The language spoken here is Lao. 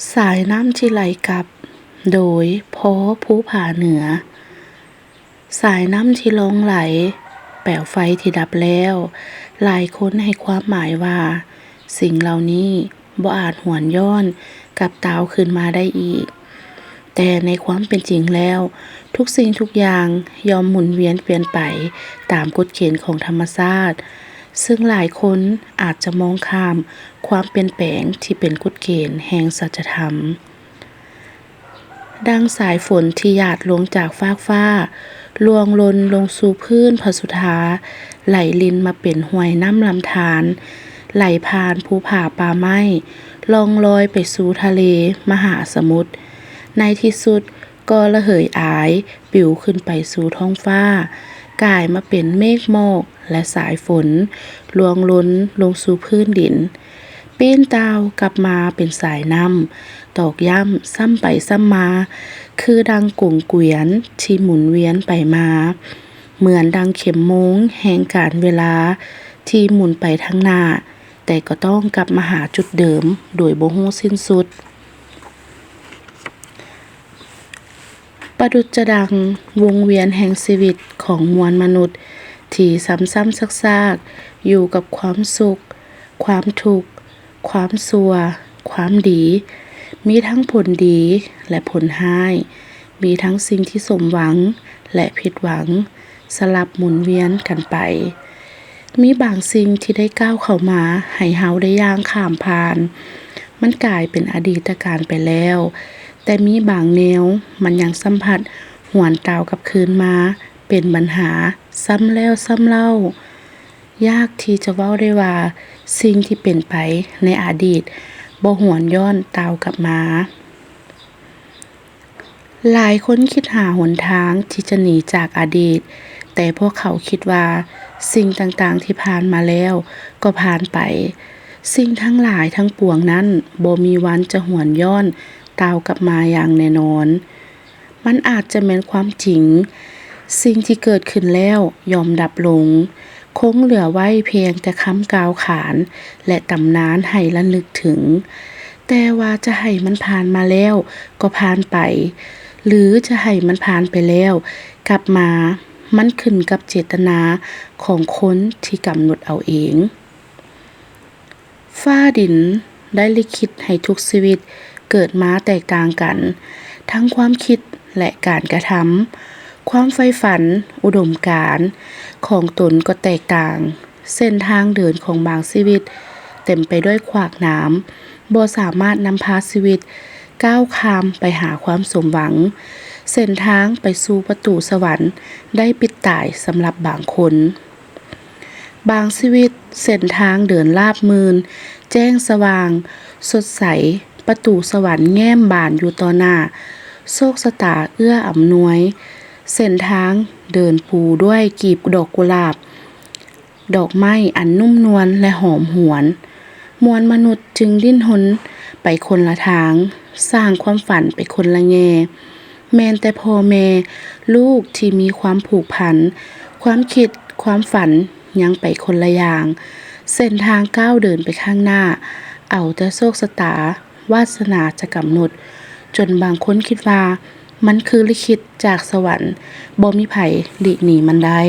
ສາຍນ້ຳທີ່ໄຫຼກັບ ໂດຍ ພໍ ພູຜາເໜືອ. ສາຍນ້ຳທີ່ລ່ອງໄຫຼ, ແປວໄຟທີ່ດັບແລ້ວ. ຫຼາຍຄົນໃຫ້ຄວາມໝາຍວ່າ ສິ່ງເຫຼົ່ານີ້ບໍ່ອາດຫວນຍ້ອນກັບຕາວຄືນມາໄດ້ອີກ. ແຕ່ໃນຄວາມເປັນຈິງແລ້ວ, ທຸກສິ່ງທຸກຢ່າງຍ່ອມໝູນວຽນປ່ຽນໄປຕາມກົດເກນຂອງທຳມະຊາດ, ເຊິ່ງຫຼາຍຄົນອາດຈະມອງຂ້າມຄວາມປ່ຽນແປງທີ່ເປັນກົດເກນແຫ່ງສັດຈະທຳ. ດັ່ງສາຍຝົນທີ່ຫຍາດລົງຈາກຟາກຟ້າ, ລ່ວງຫຼົ່ນລົງສູ່ພື້ນພະສຸທາ, ໄຫຼລິນມາເປັນຫ້ວຍນ້ຳລຳທານ, ໄຫຼຜ່ານພູຜາປ່າໄມ້, ລ່ອງລອຍໄປສູ່ທະເລມະຫາສະໝຸດ, ໃນທີ່ສຸດກໍລະເຫີຍອາຍປິວຂຶ້ນໄປສູ່ທ້ອງຟ້າ, ກາຍມາເປັນເມກໝອກ ແລະ ສາຍຝົນ, ລ່ວງຫຼົ່ນລົງສູ່ພື້ນດິນ. ປີ້ນຕ່າວກັບມາເປັນສາຍນ້ຳ, ຕອກຢ້ຳຊ້ຳໄປຊ້ຳມາ, ຄືດັ່ງກົງກວຽນທີ່ໝູນວຽນໄປມາ, ເໝືອນດັ່ງເຂັມໂມງແຫ່ງການເວລາທີ່ໝູນໄປທາງໜ້າ, ແຕ່ກໍຕ້ອງກັບມາຫາຈຸດເດີມໂດຍບໍ່ຮູ້ສິ້ນສຸດ. ປະດຸດຈະດັ່ງວົງວຽນແຫ່ງຊີວິດຂອງມວນມະນຸດທີ່ຊ້ຳໆຊາກໆຢູ່ກັບຄວາມສຸກ, ຄວາມທຸກ, ຄວາມຊົ່ວ, ຄວາມດີ, ມີທັງຜົນດີ ແລະ ຜົນຮ້າຍ, ມີທັງສິ່ງທີ່ສົມຫວັງ ແລະ ຜິດຫວັງ ສະຫຼັບໝູນວຽນກັນໄປ. ມີບາງສິ່ງທີ່ໄດ້ກ້າວເຂົ້າມາໃຫ້ເຮົາໄດ້ຍ່າງຂ້າມຜ່ານ, ມັນກາຍເປັນອະດີດຕະການໄປແລ້ວ, ແຕ່ມີບາງແນວມັນຍັງສຳຜັດຫວນຕາວກັບຄືນມາເປັນບັນຫາຊ້ຳແລ້ວຊ້ຳເລົ່າ. ຍາກທີ່ຈະເວົ້າໄດ້ວ່າສິ່ງທີ່ເປັນໄປໃນອະດີດບໍ່ຫວນຍ້ອນຕາວກັບມາ. ຫຼາຍຄົນຄິດຫາຫົນທາງທີ່ຈະໜີຈາກອະດີດ, ແຕ່ພວກເຂົາຄິດວ່າສິ່ງຕ່າງໆທີ່ຜ່ານມາແລ້ວກໍຜ່ານໄປ. ສິ່ງທັງຫຼາຍທັງປວງນັ້ນບໍ່ມີວັນຈະຫວນຍ້ອນຕາວກັບມາຢ່າງແນ່ນອນ. ມັນອາດຈະແມ່ນຄວາມຈິງ, ສິ່ງທີ່ເກີດຂຶ້ນແລ້ວຍ່ອມດັບລົງ, ຄົງເຫຼືອໄວ້ພຽງແຕ່ຄຳກ່າວຂານ ແລະ ຕຳນານໃຫ້ລະນຶກເຖິງ. ແຕ່ວ່າຈະໃຫ້ມັນຜ່ານມາແລ້ວກໍຜ່ານໄປ, ຫຼື ຈະໃຫ້ມັນຜ່ານໄປແລ້ວກັບມາ, ມັນຂຶ້ນກັບເຈດຕະນາຂອງຄົນທີ່ກຳນົດເອົາເອງ. ຟ້າດິນໄດ້ລິຂິດໃຫ້ທຸກຊີວິດເກີດມາແຕກຕ່າງກັນ, ທັງຄວາມຄິດ ແລະ ການກະທຳ, ຄວາມໃຝ່ຝັນ, ອຸດົມການຂອງຕົນກໍແຕກຕ່າງ. ເສັ້ນທາງເດີນຂອງບາງຊີວິດເຕັມໄປດ້ວຍຂວາກໜາມ, ບໍ່ສາມາດນຳພາຊີວິດກ້າວຂ້າມໄປຫາຄວາມສົມຫວັງ. ເສັ້ນທາງໄປສູ່ປະຕູສະຫວັນໄດ້ປິດຕາຍສຳລັບບາງຄົນ. ບາງຊີວິດເສັ້ນທາງເດີນລາບມື່ນ, ແຈ້ງສະຫວ່າງ, ສົດໃສ, ປະຕູສະຫວັນແຍ້ມບານຢູ່ຕໍ່ໜ້າ, ໂຊກຊະຕາເອື້ອອຳນວຍ, ເສັ້ນທາງເດີນປູດ້ວຍກີບດອກກຸຫຼາບ, ດອກໄມ້ອັນນຸ້ມນວນ ແລະ ຫອມຫວນ. ມວນມະນຸດຈຶ່ງດີ້ນຮົນໄປຄົນລະທາງ, ສ້າງຄວາມຝັນໄປຄົນລະແງ່. ແມ່ນແຕ່ພໍ່ແມ່ລູກທີ່ມີຄວາມຜູກພັນ, ຄວາມຄິດຄວາມຝັນຍັງໄປຄົນລະຢ່າງ. ເສັ້ນທາງກ້າວເດີນໄປຂ້າງໜ້າ ເອົາແຕ່ໂຊກຊະຕາ, ວາດສະໜາຈະກຳນົດ, ຈົນບາງຄົນຄິດວ່າມັນຄືລິຂິດຈາກສະຫວັນ, ບໍ່ມີໃຜຫຼີກໜີມັນໄດ້.